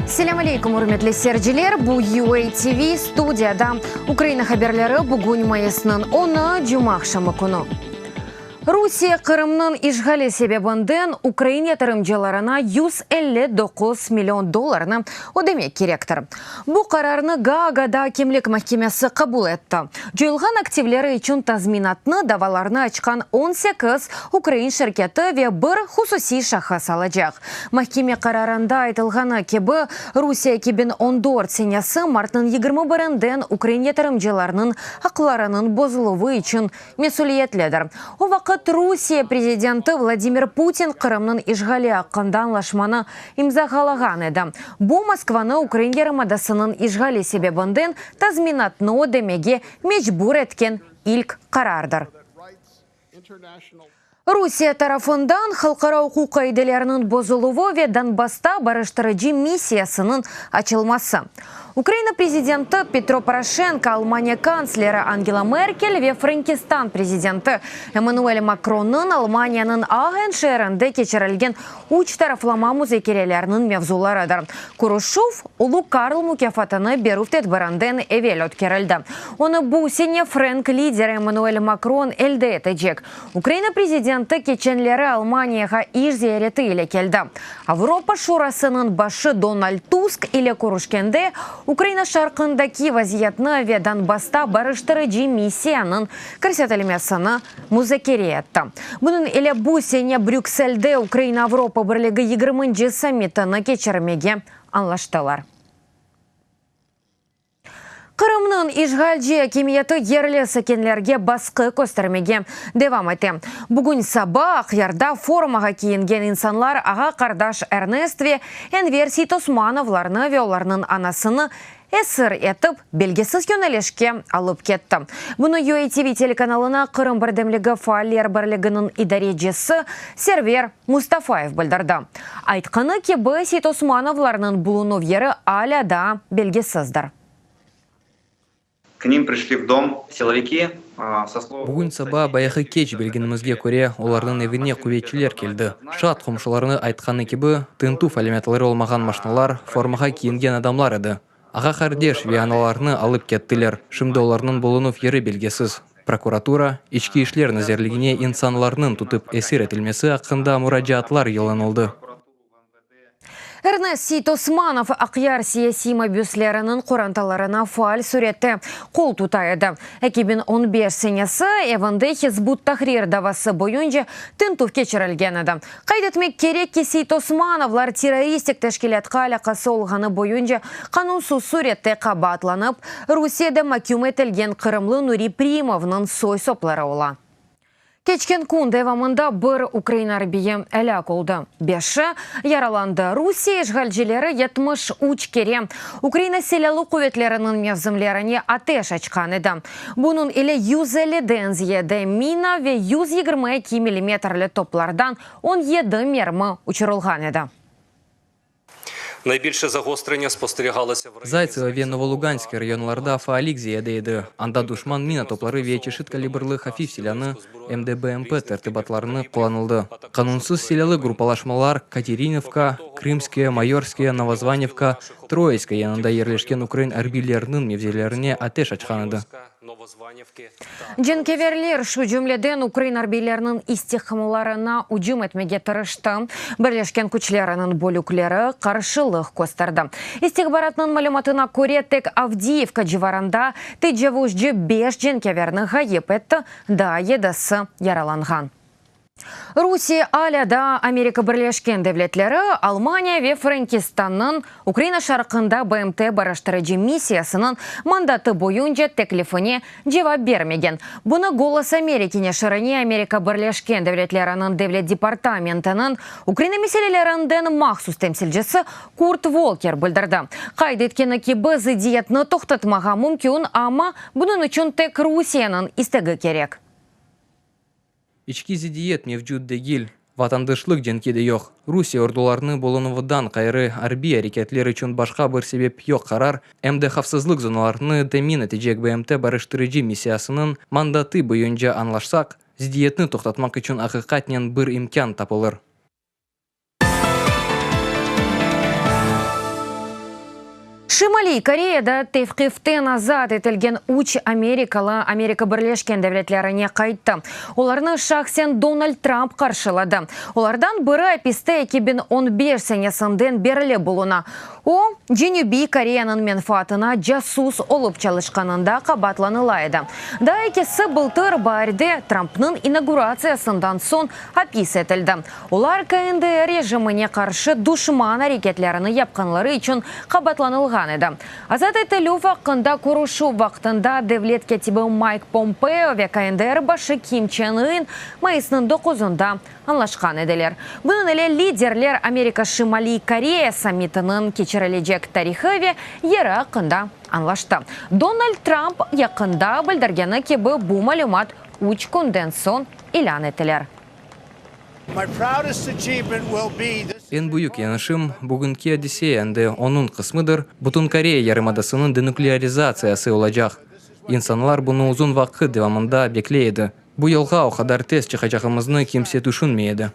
Selâm aleykum, ürmetli seyirciler! Bu UA TV, studiyada Ukraina haberleri, bugün mayısnıñ onı, cumaaqşamı künü. Rusiye Qırımnıñ işğali sebebinden ukrain yatırımcılarına 159 million dollarnı ödemek kerektir. Bu qararnı Gaagada akimlik mahkemesi qabul etti. Coyulğan aktivleri içün tazminatnı davalarnı açqan 18 ukrain şirketi ve bir hususiy şahıs alacaq. Mahkeme qararında aytılğanı kibi, Rusiye 2014 senesi martnıñ 21-inden ukrain yatırımcılarnıñ aqlarınıñ bozuluvı içün mesüliyetlidir. O vaqıt Rusiye prezidenti Vladimir Putin Qırımnıñ işğali aqqında añlaşmanı imzağalağan edi. Bu, Moskvanı ukrain yarımadasınıñ işğali sebebinden tazminatnı ödemege mecbur etken ilk qarardır. Rusiye tarafından halqara uquq qaideleriniñ bozuluvı ve Donbassta barıştırıcı missiyasınıñ açılması. Ukraina prezidenti Petro Poroşenko, Almaniya kantsleri Angela Merkel ve Frenkistan prezidenti Emmanuel Makronnıñ Almaniyanıñ Aahen şeerinde keçirilgen üç taraflama muzakereleriniñ mevzularıdır. Körüşüv, Ulu Karl mukâfatını berüv tedbirinden evel ötkerildi. Onı bu sene frenk lideri Emmanuel Makron elde etecek. Ukraina prezidenti keçenleri Almaniyağa iş ziyareti ile keldi. Avropa Şurasınıñ başı Donald Tusk ile körüşkende Ukraina şarqındaki vaziyetni ve Donbassta barıştırıcı missiyanıñ kirsetilmesini muzakere etti. Bunıñ ile bu sene Brükselde Ukraina-Avropa Birligi yigirminci sammitini keçirmege añlaştılar. Qırımnıñ işğalci akimiyeti yerli sakinlerge basqı köstermege devam ete. Bugün saba Aqyarda formağa kiyingen insanlar ağa-qardaş Ernest ve Enver Seytosmanovlarnı ve olarnıñ anasını esir etip, belgisiz yönelişke alıp ketti. Bunı UATV telekanalına Qırım birdemligi faaller birliginiñ idarecisi Server Mustafayev bildirdi. Aytqanı kibi, Seytosmanovlarnıñ bulunuv yeri alâ daa belgisizdir. K nim prişli v dom siloviki so slov. Bugün saba bayağı keç bilgenimizge köre, olarnıñ evine quvetçiler keldi. Şaat qomşularını aytqanı kibi, tintüv alâmetleri olmağan maşnalar, formağa kiyingen adamlar edi. Ağa-qardeş ve analarını alıp kettiler. Şimdi olarnıñ bulunuv yeri belgisiz. Prokuratura, İçki işler nazirligine insanlarnıñ tutıp esir etilmesi aqqında muracaatlar yollanıldı. Ernest Seytosmanov Aqyar siyasiy mabüsleriniñ qorantalarına faal sürette qol tuta edi. 2015 senesi evinde Hizb ut-Tahrir davası boyunca tintüv keçirilgen edi. Qayd etmek kerek ki, Seytosmanovlar terroristik teşkilâtqa alâqası olğanı boyunca qanunsız sürette qabaatlanıp, Rusiyede maküm etilgen qırımlı Nuri Primovnıñ soy-sopları ola. Keçken kün devamında bir ukrain arbiyi elâk oldı, beşi yaralandı. Rusiye işğalcileri 73 kere Ukraina Silâlı quvetleriniñ mevzimlerine ateş açqan edi. Bunıñ ile 150-den ziyade mina ve 122 millimetrli toplardan 17 mermi uçurılğan edi. Zaytsevo ve Novoluganske rayonlarda faallik ziyade edi, anda duşman mina topları ve çeşit kalibrlı hafif silânı, em de BMP tertibatlarını qullanıldı. Qanunsız silâlı gruppalaşmalar Katerinovka, Krımske, Mayorske, Novozvanivka, Troitska yanında yerleşken ukrain arbiyleriniñ mevzilerine ateş açqan edi. Cenkeverler, şu cümleden ukrain arbiyleriniñ istihkamlarına ücüm etmege tırıştı, Birleşken küçleriniñ bölükleri qarşılıq kösterdi. İstihbaratnıñ malümatına köre, tek Avdiyivka civarında tecavuzcı beş cenkeverni ğayıp etti, daa yedisi yaralanğan. Rusiye alâ daa Amerika Birleşken Devletleri, Almaniya ve Frenkistannıñ Ukraina şarqında BMT barıştırıcı missiyasınıñ mandatı boyunca teklifine cevap bermegen. Bunı Golos Ameriki neşirine Amerika Birleşken Devletleriniñ Devlet departamentiniñ Ukraina meselelerinden mahsus temsilcisi Kurt Volker bildirdi. Qayd etkeni kibi, zıddiyetni toqtatmağa mümkün, amma bunıñ içün tek Rusiyeniñ istegi kerek. İçki ziddiyet mevcut degil, vatandaşlıq cenki de yoq. Rusiye ordularınıñ bulunuvından ğayrı, arbiy areketler içün başqa bir sebep yoq qarar, em de havfsızlıq zonalarını temin etecek BMT barıştırıcı missiyasınıñ mandatı boyunca añlaşsaq, ziddiyetni toqtatmaq içün aqiqatnen bir imkân tapılır. Şimaliy Koreyada tevqiften azat etilgen üç amerikalı Amerika Birleşken Devletlerine qayttı. Olarnı şahsen Donald Tramp qarşıladı. Olardan biri apiste 2015 senesinden berli buluna. O, Cenübiy Koreyanıñ menfaatına casus olıp çalışqanında qabaatlanıla edi. Daa ekisi bıltır baarde Trampnıñ inauguratsiyasından soñ apis etildi. Olar KNDR rejimine qarşı duşman areketlerini yapqanları içün qabaatlanılğan edi. Azat etilüv aqqında körüşüv vaqtında devlet kâtibi Mayk Pompeo ve KNDR başı Kim Çen In mayısnıñ doquzında añlaşqan ediler. Bunıñ ile liderler Amerika-Şimaliy Koreya sammitiniñ keçirilecek tarihı ve yeri aqqında añlaştı. Donald Tramp yaqında bildirgeni kibi, bu malümat üç künden soñ ilân etilir. Eñ büyük yeñişim, bugünki adise endi onıñ qısmıdır, bütün Koreya yarımadasınıñ denuklearizatsiyası olacaq. İnsanlar bunı uzun vaqıt devamında bekley edi. Bu yolğa o qadar tez çıqacağımıznı kimse tüşünmey edi.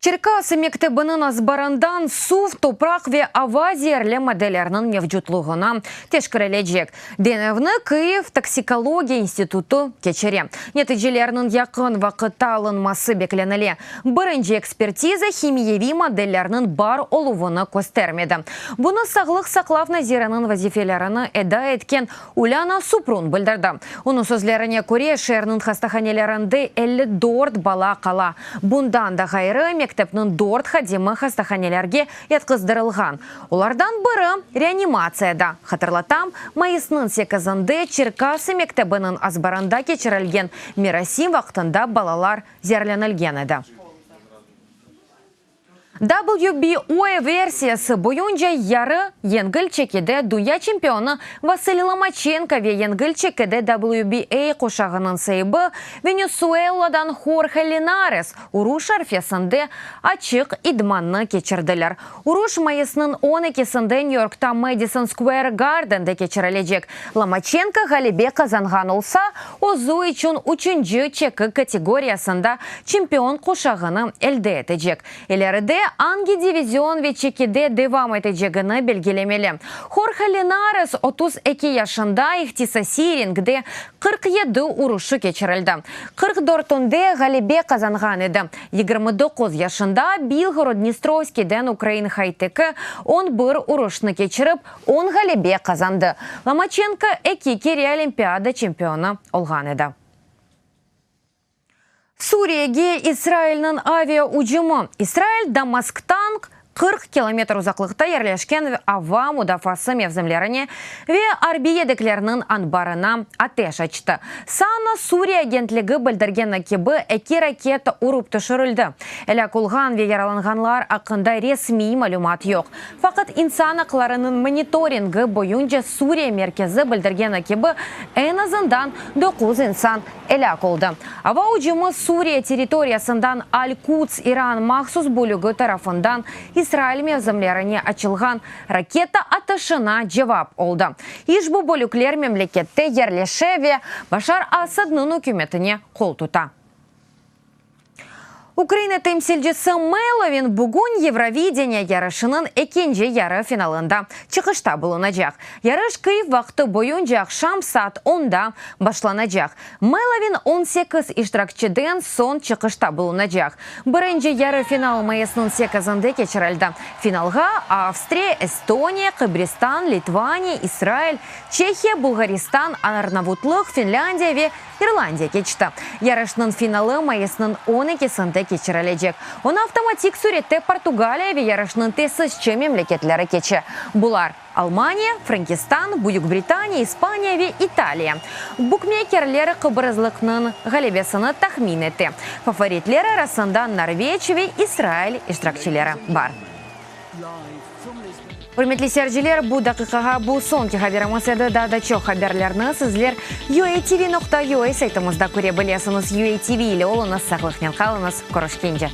Çerkası mektebiniñ azbarından suv, topraq ve ava zeerli maddelerniñ mevcutlığını teşkerilecek. Deñevni Kyiv toksikologiya institutı keçire. Neticelerniñ yaqın vaqıtta alınması beklenile. Birinci ekspertiza himiyeviy maddelerniñ bar oluvını köstermedi. Bunı Sağlıq saqlav naziriniñ vazifelerini eda etken Ulâna Suprun bildirdi. Onıñ sözlerine köre, şeerniñ hastahanelerinde 54 bala qala. Bundan da ğayrı, mektepniñ dört hadimi hastahanelerge yatqızdırılğan, olardan biri reanimatsiyada. Hatırlatam, mayısnıñ sekizinde Çerkası mektebiniñ azbarında keçirilgen merasim vaqtında balalar zeerlenilgen edi. WBO versiyası boyunca yarı yengil çekide dünya çempionı Vasıliy Lomaçenko ve yengil çekide WBA quşağınıñ saibi Venesueladan Horhe Linares uruş arfesinde açıq idmannı keçirdiler. Uruş mayısnıñ on ekisinde Nyü-Yorkta Madison Square Gardende keçirilecek. Lomaçenko ğalebe qazanğan olsa, özü içün üçünci çeki kategoriyasında çempion quşağını elde etecek. İleride angi divizion ve çekide devam etecegini belgilemeli. Horhe Linares 32 yaşında, ihtisasiy ringde 47 uruşı keçirildi, 44-ünde ğalebe qazanğan edi. 29 yaşında Bilhorod-Dnistrovskiyden ukrain hayteki on bir uruşnı keçirip, on ğalebe qazandı. Lomaçenko eki kere Olimpiada çempionı olğan edi. Suriyege İsrailniñ avia ücümi. İsrail Damasktan 40 kilometr uzaqlıqta yerleşken ava mudafaası mevzimlerine ve arbiy yedeklerniñ anbarına ateş açtı. SANA Suriye agentligi bildirgeni kibi, eki raketa urıp tüşürildi. Elâk olğan ve yaralanğanlar aqqında resmiy malümat yoq. Faqat İnsan aqlarınıñ monitoringi boyunca Suriye merkezi bildirgeni kibi, eñ azından doquz insan elâk oldı. Ava ücümi Suriye territoriyasından Al-Quds İran mahsus bölügi tarafından İsrail mevzimlerine açılğan raketa atışına cevap oldı. İşbu bölükler memlekette yerleşe ve Başar Asadnıñ ükümetine qol tuta. Ukraina temsilcisi Melovin bugün Yevrovideniye yarışınıñ ekinci yarı finalında çıqışta bulunacaq. Yarış Kyiv vaqtı boyunca aqşam saat onda başlanacaq. Melovin 18 iştirakçiden soñ çıqışta bulunacaq. Birinci yarı final mayısnıñ sekizinde keçirildi. Finalğa Avstriya, Estoniya, Qıbristan, Litvaniya, İsrail, Çehiya, Bulğaristan, Arnavutlıq, Finlândiya ve İrlandiya keçti. Yarışnıñ finalı mayısnıñ on ekisinde keçirilecek. Onı avtomatik sürette Portugaliya ve yarışnıñ tesisçi memleketleri keçe. Bular, Almaniya, Frenkistan, Büyük Britaniya, İspaniya ve İtaliya. Bukmekerler qıbrızlıqnıñ ğalebesini tahmin ete. Favoritler arasında Norveç ve İsrail iştirakçileri bar. Ürmetli seyirciler, bu daqiqağa bu soñki haberimiz edi. Daa da çoq haberlerni sizler UATV nokta UA saytımızda köre bilesiñiz. UATV ile oluñız, sağlıqnen qalıñız, körüşkence!